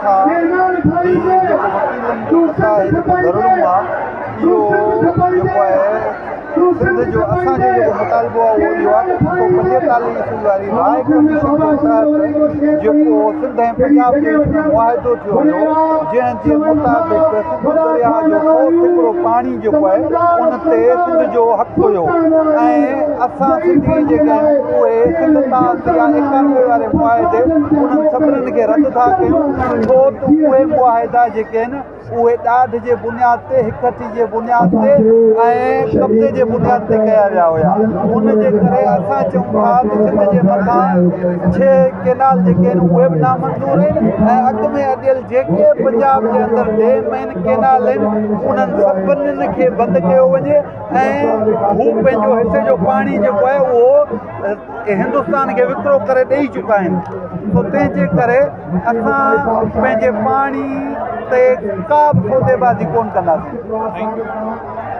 ٿا هي جيڪو وڪيلن جو قطار آهي جيڪو ڌرڻو آهي اهو جيڪو آهي سنڌ جو اسان جو جيڪو مطالبو آهي اهو اهو آهي ته 1945 عيسوي واري راء ڪميشن جي تحت جيڪو سنڌ ۽ پنجاب جي وچ ۾ معاهدو ٿيو هيو جنهن جي مطابق سنڌو درياهه جو 100% پاڻي جيڪو آهي ان تي سنڌ جو حق هيو ۽ اسان سنڌي جيڪي آهيون اهي سنڌ طاس يا 91 واري معاهدي انهن سڀني کي رد ٿا ڪيون ڇو ته اهي معاهدا جيڪي آهن اهي ڏاڍ جي بنياد تي، هڪ جي بنياد تي ۽ قبضي جي بنياد تي ڪيا ويا هيا. ان جي ڪري اسان چئون ٿا ته سنڌ جي مٿان ڇهه ڪينال جيڪي آهن اهي به نامنظور آهن ۽ اڳ ۾ اڏيل جيڪي به پنجاب جي اندر ڊيم آهن ڪينال آهن انهن سڀني کي بند ڪيو وڃي ۽ هو پنهنجو حصي جو پاڻي جيڪو آهي اهو هندستان کي وڪرو ڪري ڏئي چڪا آهن سو تنهن جي ڪري اسان پنهنجي پاڻي تي ڪا به سوديبازي ڪونه ڪنداسين.